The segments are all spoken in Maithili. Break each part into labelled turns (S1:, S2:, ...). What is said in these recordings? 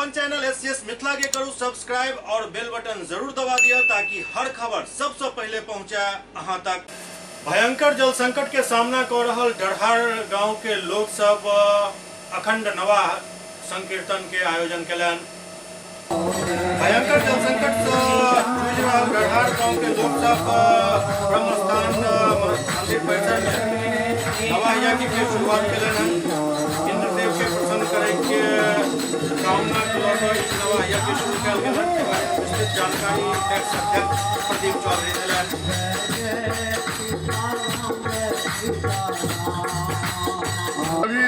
S1: अपन channel S C S Mithila के करू सब्सक्राइब और बेल बटन जरूर दबा दिया ताकि हर खबर सबसे पहले पहुंचे अहां तक। भयंकर जल संकट के सामना कर रहल डरहार गांव के लोग सब अखंड नवाह संकीर्तन के आयोजन केलनि। भयंकर जल संकट से जूझि रहल डरहार गांव के लोग सब ब्रह्मस्थान मंदिर परिसर में नवाह यज्ञ के शुरुआत केलनि हन। इंद्रदेव के प्रसन्न करे के कामना के लऽ कऽ ई नवाह यज्ञ शुरू कयल गेल हन। एकर विस्तृत जानकारी टैक्स अध्यक्ष प्रदीप चौधरी देलनि।
S2: अभी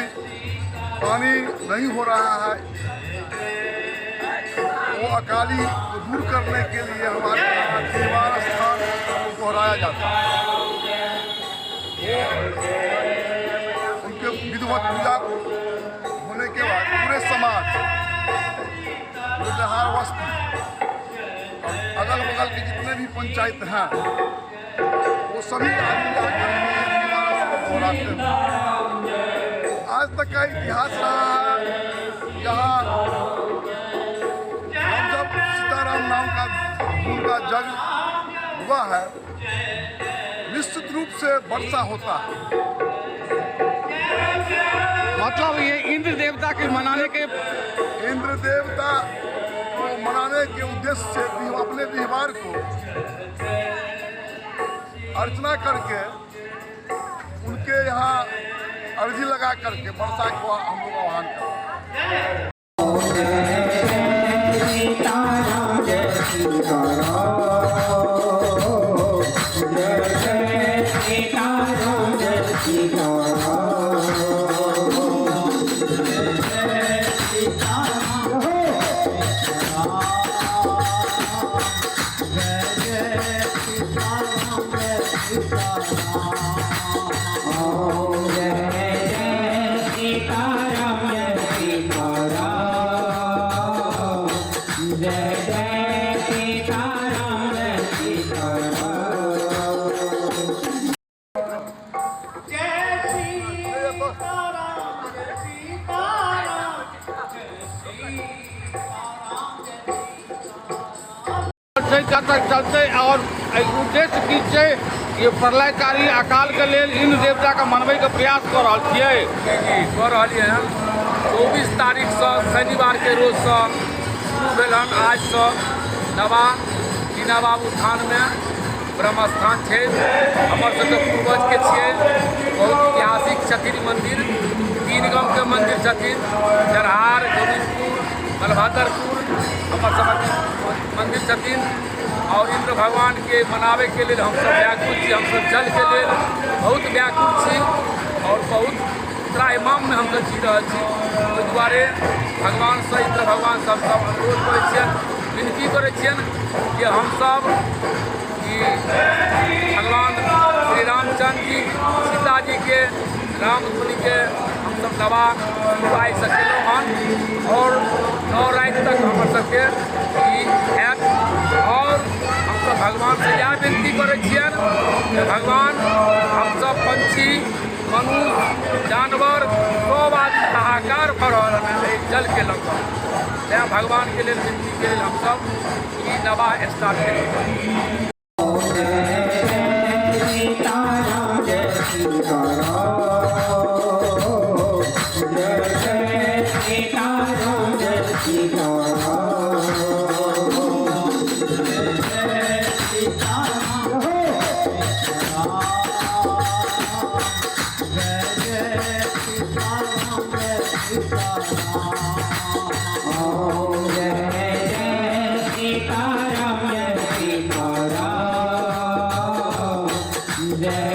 S2: पानी नहीं हो रहा है, वो अकाली को दूर करने के लिए हमारे यहाँ दीवार स्थान को दोहराया जाता है। वो उनके विधिवत पूजा होने के बाद पूरे समाज, बिहार बस्ती और अगल बगल के जितने भी पंचायत हैं वो सभी आदमी आकर दीवार को दोहराते हैं। आज तक का इतिहास रहा है, यहाँ जब सीताराम नाम का उनका जन्म हुआ है, निश्चित रूप से वर्षा होता है।
S3: मतलब ये इंद्र देवता के मनाने के
S2: इंद्र देवता को मनाने के उद्देश्य से अपने व्यवहार को अर्चना करके उनके यहाँ अर्जी लगा करके वर्षा को हम लोग आह्वान करते हैं।
S3: चलते और उद्देश्य की छै कि प्रलयकारी अकाल के लेल इंद्र देवता के मनबै के प्रयास कऽ रहल छियै।
S4: जी जी कऽ रहलियै हन। 24 तारीखसँ शनिवार के रोजसँ शुरू भेल हन। आजसँ नवाह टीना बाबू थानमे ब्रह्मस्थान छै, हमर सबके पूर्वजके छियै, बहुत ऐतिहासिक छथिन मंदिर। 3 गाँवके मंदिर छथिन, जरहार, गोविंदपुर, बलभद्रपुर हमर सबके मंदिर छथिन। और इंद्र भगवान के मनावे के लेल हमसब व्याकुल छी, हमसब जल के लेल बहुत व्याकुल छी और बहुत त्राहिमाम में हमसब जी रहल छी। ओहि दुआरे भगवानसँ, इंद्र भगवानसँ हमसब अनुरोध करै छियनि, विनती करै छियनि कि हमसब कि भगवान श्री रामचंद्र जी, सीता जी के रामधुनी के हमसब नवाह शुरू आइसँ केलहुँ हन और 9 राति तक हमर सबके ई हैत। और हमसब भगवानसँ इएह विनती करै छियनि जे भगवान हमसब पंछी, मनुष्य, जानवर सब आदमी हाहाकार भऽ रहल हन एहि जलके लऽ कऽ। तैँ भगवानके लेल विनतीके लेल हमसब ई नवाह स्टार्ट केलहुँ।
S3: जय